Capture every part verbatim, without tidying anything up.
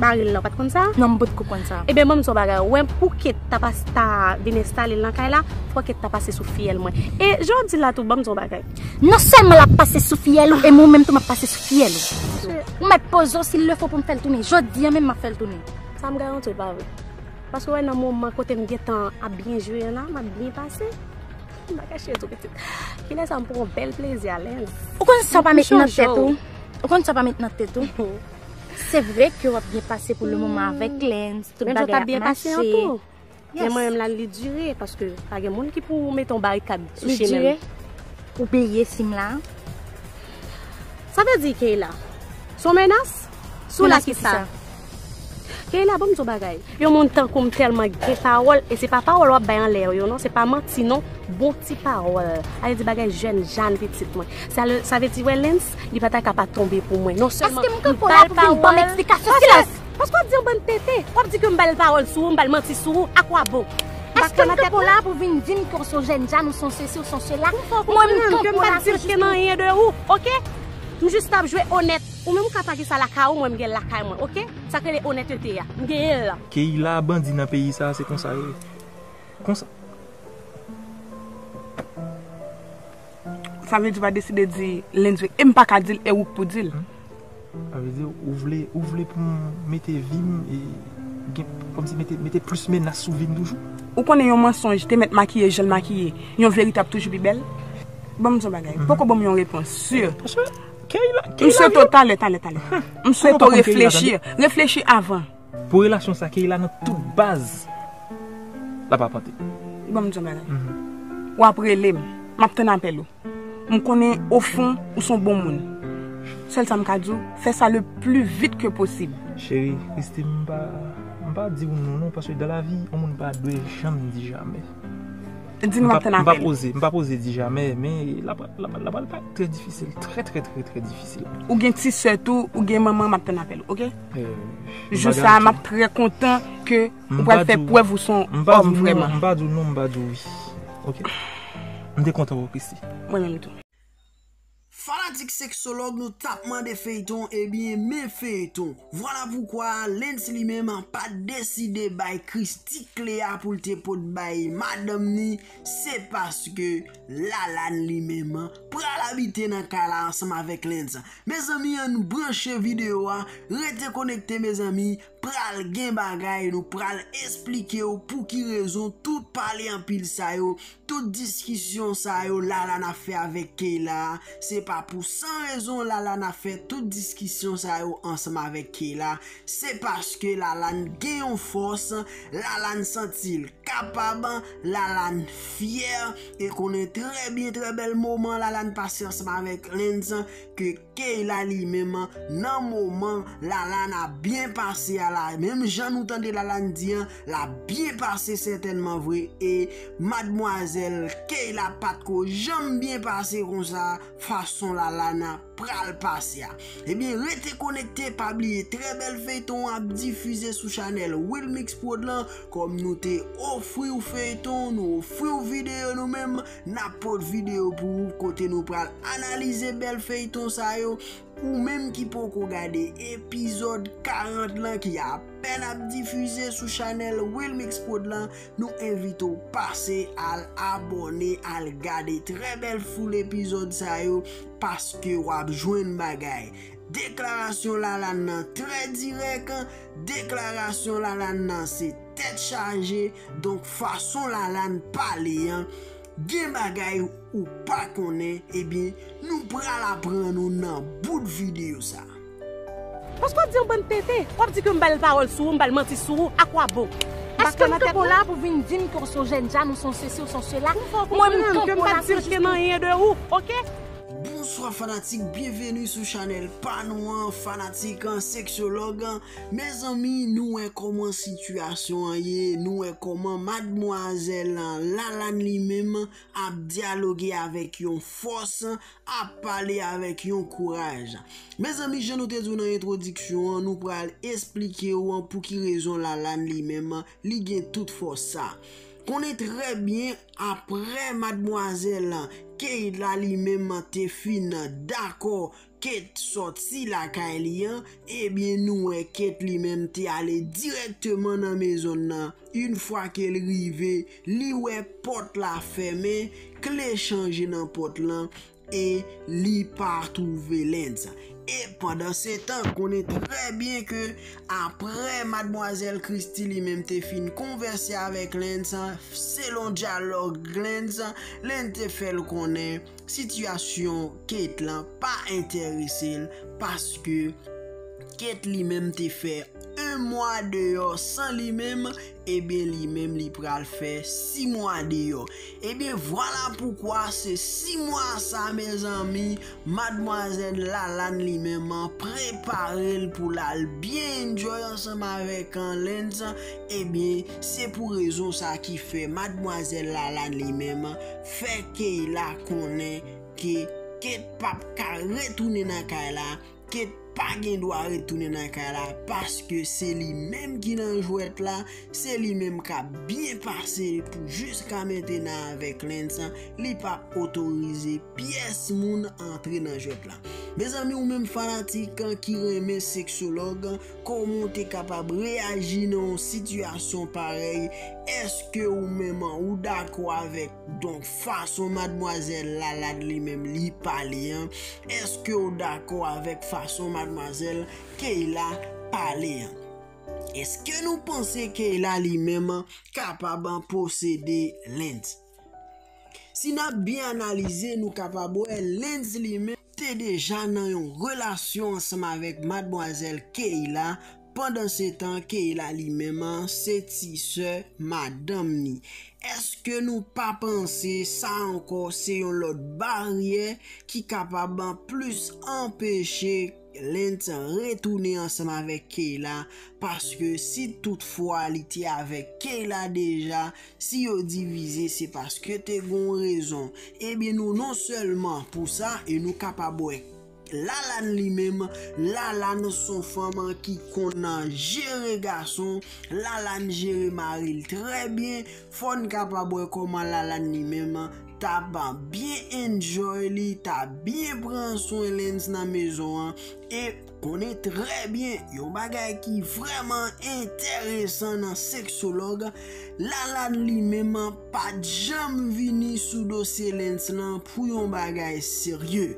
mare l la, ou pa t konn sa? Non, m potko konn sa. Ebyen, ban m di w yon bagay. Ou wè pou Kate ta pas-, ta vin enstale l nan kay la, fò Kate ta pase sou fiyèl mwen. E jan w di la tou, ban m di w yon bagay. Non sèlman l ap pase sou fiyèl ou, e mwen menm tou m ap pase sou fiyèl ou. Ou mèt poze w, si l le fo pou m fè l tounen. Jodi a menm m ap fè l tounen. Sa m garanti w, e pa vre. Paske w wè nan moman kote m gentan ap byen jwe an la, m ap byen pase. M pa kache tou pitit. Kilè sa m pran yon bèl plezi a Lens. Ou konn sa w pa met nan tèt ou? Ou konn sa w pa met nan tèt ou? Se vre ke w ap byen pase pou le moman avèk Lens, tout bagay ap mache. Men mwen menm la li dire, paske pa gen moun ki pou mete yon barikad sou Li chemen dire, m. Ou bliye si m la. Sa vle di Keyla, se yon menas? Sou la Menas ki pou sa? kisa? Keyla, ban m di w bagay. Yon moun tankou m tèlman gen pawòl, e se pa pawòl w ap bay anlè yo, non, se pa manti, non. Bon ti pawòl. Ale di bagay jèn jan pitit mwen. Sa le- sa vle di, wè, Lens, li pa ta ka pa tonbe pou mwen. Non sèlman Èske m kanpe la pou vin ban m eksplikasyon? Silans! Paske w ap di yon bann tenten. W ap di ke m ba l pawòl sou ou, m ba l manti sou ou. Akwabon? Èske m kanpe la pou vin di m ke w se yon jèn jan, ou se yon sesi, ou se yon sela? Mwen m kanpe la, se jis pou anyen de ou, oke? M jis t ap jwe onèt. Ou menm ou ka pa gen sa lakay ou, mwen m gen l lakay mwen, oke? Sa k rele onètete a. M genyen l la. Keyla, bandi nan peyi sa, se konsa yo ye. Konsa. Sa vle di w pa deside di Lens vre. E m pa ka di l, e ou k pou di l. Sa vle di, ou vle, ou vle pou m mete vi m e gen, kòmsi mete, mete plis menas sou vi m toujou? Ou konnen yon mansonj te mèt makiye jan l makiye, yon verite ap toujou pi bèl. Ban m di yon bagay. Poko ban m yon repons si. Paske Keyla, M Keyla swete vye. w talè, talè, talè. M swete w reflechi. Reflechi avan. Pou relasyon sa, Keyla nan tout baz l ap apante. Ban m di yon bagay. W ap rele m. M ap tann apèl ou. M konnen ofon ou se yon bon moun. Sèl sa m ka di w, fè sa le pli vit ke posib. Cheri, Christy, m pa, m pa di w non, non, paske dans la vie, yon moun pa dwe janm di jamè. Di nou m ap tann M pa apèl. Poze, m pa poze di jamè, men l ap, l ap, l ap pral trè difisil, trè, trè, trè, trè difisil. Ou gen ti sè tou, ou gen manman, m ap tann apèl ou, oke? Eh, Jou sa a, m ap trè kontan ke ou pral fè prèv ou se yon òm vrèman. M pa di w non, m pa di w wi. Oke? M te kontan wè w, Christy. Mwen menm tou. Fanatik seksològ, nou t ap mande feyton, ebyen men feyton. Vwala poukwa Lens li menm pa t deside bay Christy kle a pou l te pot bay madanm ni, se paske Lalane li menm pral abite nan kay la ansanm avèk Lens. Mezanmi, ann branche videyo a, rete konekte mezanmi, pral gen bagay, nou pral esplike w pou ki rezon tout pale anpil sa yo, tout diskisyon sa yo Lalane ap fè avèk Keyla, se pa pou san rezon Lalane ap fè tout diskisyon sa yo ansanm avèk Keyla, se paske Lalane gen yon fòs, Lalane santi l kapab, Lalane fyè, e konnen trè byen, trè bèl moman Lalane pase ansanm avèk Lens, ke Keyla li menm nan moman Lalane ap byen pase a la, menm jan nou tande Lalane di an, l ap byen pase sètènman vre, e madmwazèl Keyla pa t ko janm byen pase konsa fason Lalane pral pase a. Ebyen, rete konekte, pa bliye trè bèl feyton ap difize sou chanèl Wilmix Prod lan, kòm nou te ofri w feyton, nou ofri w videyo nou menm, n ap pot videyo pou ou kote nou pral analize bèl feyton sa yo. Ou menm ki poko gade epizòd karant lan ki apèn ap difize sou chanèl Wilmix Prod lan, nou envite w pase al abòne, al gade trè bèl full epizòd sa yo, paske w ap jwenn bagay. Deklarasyon Lalane nan trè dirèk, deklarasyon Lalane nan se tèt chaje, donk fason Lalane pale an, gen bagay ou pa konnen, ebyen, nou pral aprann ou nan bout videyo sa. Paske w ap di yon bann tenten, w ap di ke m ba l pawòl sou ou, m ba l manti sou ou, akwabon? Èske m kanpe w la pou vin di m ke w se yon jèn jan, ou se yon sesi, ou se yon sela? Mwen m kanpe w la, se jis pou anyen de ou, oke? Bonswa fanatik, byenveni sou chanèl pa nou an, fanatik an, seksològ an. Mezanmi, nou wè kòman sitiyasyon an ye, nou wè kòman madmwazèl Lalane li menm ap dyaloge avèk yon fòs, ap pale avèk yon kouraj. Mezanmi, jan nou te di w nan entwodiksyon an, nou pral esplike w an pou ki rezon Lalane li menm li gen tout fòs sa. Konnen trè byen, apre madmwazèl Keyla li menm te fin dakò Kate sòti lakay li an, ebyen nou wè Kate li menm te ale dirèkteman nan mezon nan. Yon fwa ke l rive, li wè pòt la fèmen, kle chanje nan pòt lan, e li pa twouve Lens. E pandansetan, konnen trè byen ke apre madmwazèl Christie li menm te fin konvèse avèk Lens, selon dyalòg Lens, Lens te fè l konnen sitiyasyon Kate lan pa enterese l, paske Kate li menm te fè yon mwa deyò san li menm, ebyen li menm li pral fè sis mwa deyò. Ebyen vwala poukwa se sis mwa sa, mezanmi, madmwazèl Lalane li menm prepare l pou l al byen enjoy ansanm avèk Lens. Ebyen se pou rezon sa ki fè madmwazèl Lalane li menm fè Keyla konnen ke Kate p ap ka retounen nan kay la, Kate pa gen dwa retounen nan kay la, paske se li menm ki nan jwèt la, se li menm k ap byen pase pou jiska mentenan avèk Lens, li p ap otorize pyès moun antre nan jwèt la. Mezanmi, ou menm fanatik ki renmen seksològ, kòman w te kapab reyaji nan yon sitiyasyon parèy? Èske ou menm ou dakò avèk, donk, fason madmwazèl Lalane li menm li pale an? Èske w dakò avèk fason madmwazèl Keyla pale an? Èske nou panse Keyla li menm kapab posede Lens? Si n ap byen analize, nou kapab wè Lens li menm te deja nan yon relasyon ansanm avèk madmwazèl Keyla. Pandansetan, Keyla li menm se ti sè madanm ni. Èske nou pa panse sa ankò se yon lòt baryè ki kapab plis anpeche Lens retounen ansanm avèk Keyla? Paske si toutfwa li te avèk Keyla deja, si yo divize, se paske te gon rezon. Ebyen nou non sèlman pou sa, e nou kapab wè Lalane li menm, Lalane se yon fanm ki konn jere gason, Lalane jere mari l trè byen. Fò n kapab wè kòman Lalane li menm t ap byen enjoy li, t ap byen pran swen Lens nan mezon an. E konnen trè byen, yon bagay ki vrèman enteresan nan seksològ, Lalane li menm pa t janm vini sou dosye Lens lan pou yon bagay serye.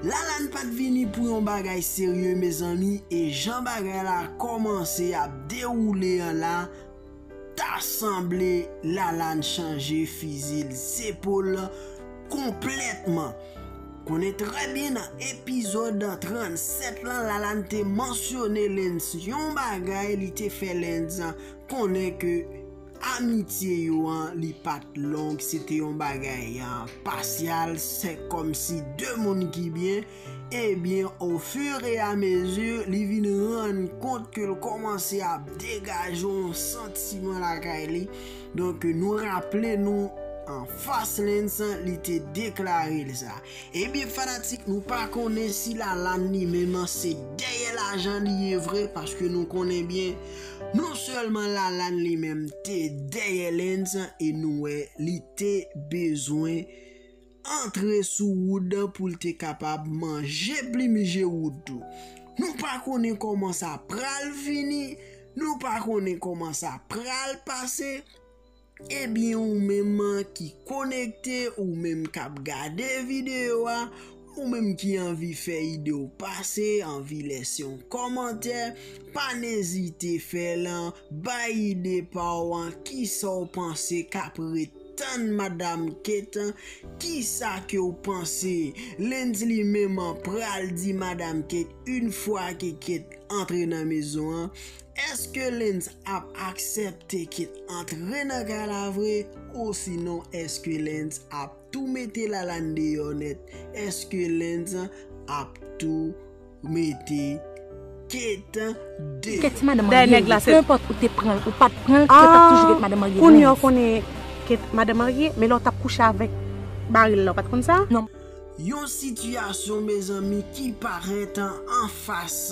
Lalane pa t vini pou yon bagay serye, mezanmi, e jan bagay la kòmanse ap dewoule an la, ta sanble Lalane chanje fizi l zepòl konplètman. Konnen trè byen nan epizòd trannsèt lan, Lalane te mansyone Lens yon bagay, li te fè Lens konnen ke amitye yo an, li pa t long, se te yon bagay an pasyal, se kòmsi de moun ki byen. Ebyen, ofiramezi, li vin rann kont ke l kòmanse ap degaje yon santiman lakay li. Donk, nou raple nou, anfas Lens, li te deklare l sa. Ebyen, fanatik, nou pa konnen si Lalane li menm se dèyè lajan li ye vre, paske nou konnen byen, non sèlman Lalane li menm te dèyè Lens, e nou wè li te bezwen antre sou Wood pou l te kapab manje plim je Wood tou. Nou pa konnen kòman sa pral fini, nou pa konnen kòman sa pral pase. Ebyen, ou menm ki konekte, ou menm k ap gade videyo a, ou menm ki anvi fè ide w pase, anvi lèse yon kòmantè, pa n ezite fè l, bay ide pa w an, kisa w panse k ap ret tann Madam Kate, kisa ke w panse Lens li menm pral di Madam Kate yon fwa ke Kate antre nan mezon an? Èske Lens ap aksepte Kate antre nan kay la vre? Osinon, èske Lens ap tou mete Lalane deyò nèt? Èske Lens ap tou mete Kate deyò? Kate se madan marye li ye. Pe enpòt ou te pran l, ou pa t pran l, Kate ap toujou ret madan marye Lens. Kounye a w konnen Kate madan marye, men lè w t ap kouche avèk mari l la, w pa t konn sa? Non. Yon sitiyasyon, mezanmi, ki parèt anfas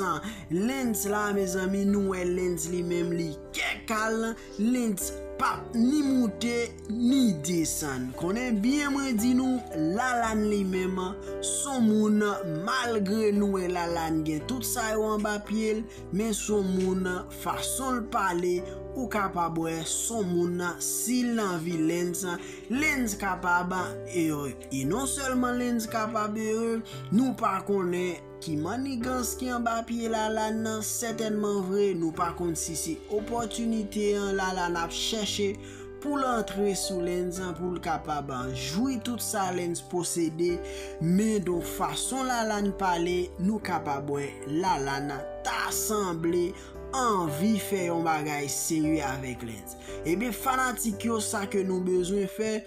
Lens la, mezanmi, nou wè Lens li menm li kè kal, Lens p ap ni moute ni desann. Konnen byen mwen di nou, Lalane li menm, s on moun, malgre nou wè Lalane gen tout sa yo anba pye l, men s on moun, fason l pale, ou kapab wè s on moun, si l anvi Lens, Lens kapab, e, e non sèlman Lens kapab ere, nou pa konnen ki mannigans ki anba pye Lalane nan, sètènman vre, nou pa konn si se opòtinite an Lalane ap chèche pou l antre sou Lens an, pou l kapab jwi tout sa Lens posede, men donk fason Lalane pale, nou kapab wè Lalane ta sanble anvi fè yon bagay serye avèk Lens. Ebyen, fanatik yo, sa ke nou bezwen fè,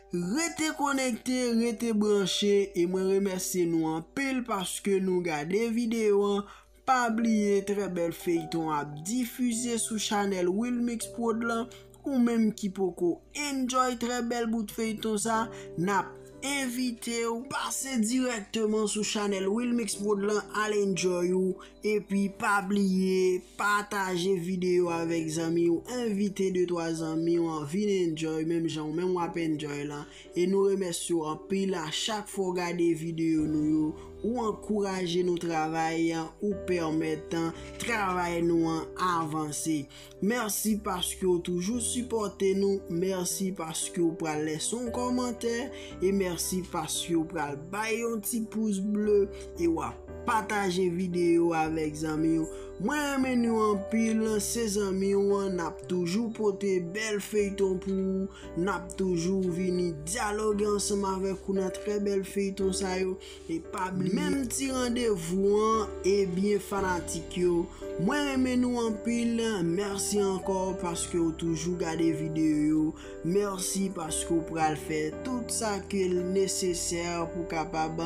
rete konekte, rete branche, e mwen remèsye nou anpil paske nou gade videyo an. Pa bliye, Trè Bèl Feyton ap difize sou chanèl Wilmix Prod lan. Ou menm ki poko enjoy Trè Bèl bout feyton sa, n ap envite w pase dirèkteman sou chanèl Wilmix Prod lan, al enjoy ou, epi pa bliye pataje videyo avèk zanmi w, envite de twa zanmi w an vin enjoy menm jan ou menm w ap enjoy lan. E nou remèsye w anpil a chak fwa w gade videyo nou yo, ou ankouraje nou travay an, ou pèmèt travay nou an avanse. Mèsi paske w toujou sipòte nou, mèsi paske w pral lèse yon kòmantè, e mèsi paske w pral bay yon ti pous ble, e w ap pataje videyo avèk zanmi w. Mwen renmen nou anpil, se zanmi w an, n ap toujou pote bèl feyton pou ou, n ap toujou vini dyaloge ansanm avèk ou nan trè bèl feyton sa yo. E pa bliye, menm ti randevou an, ebyen fanatik yo, mwen renmen nou anpil, mèsi ankò paske w toujou gade videyo yo, mèsi paske w pral fè tout sa ke l nesesè pou kapab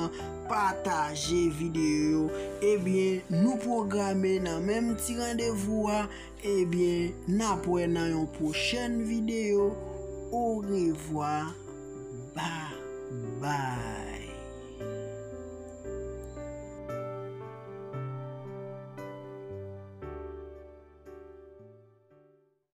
pataje videyo yo. Ebyen, nou pwograme nan menm ti randevou a, ebyen, n ap wè nan yon pwochèn videyo. Orevwa, babay.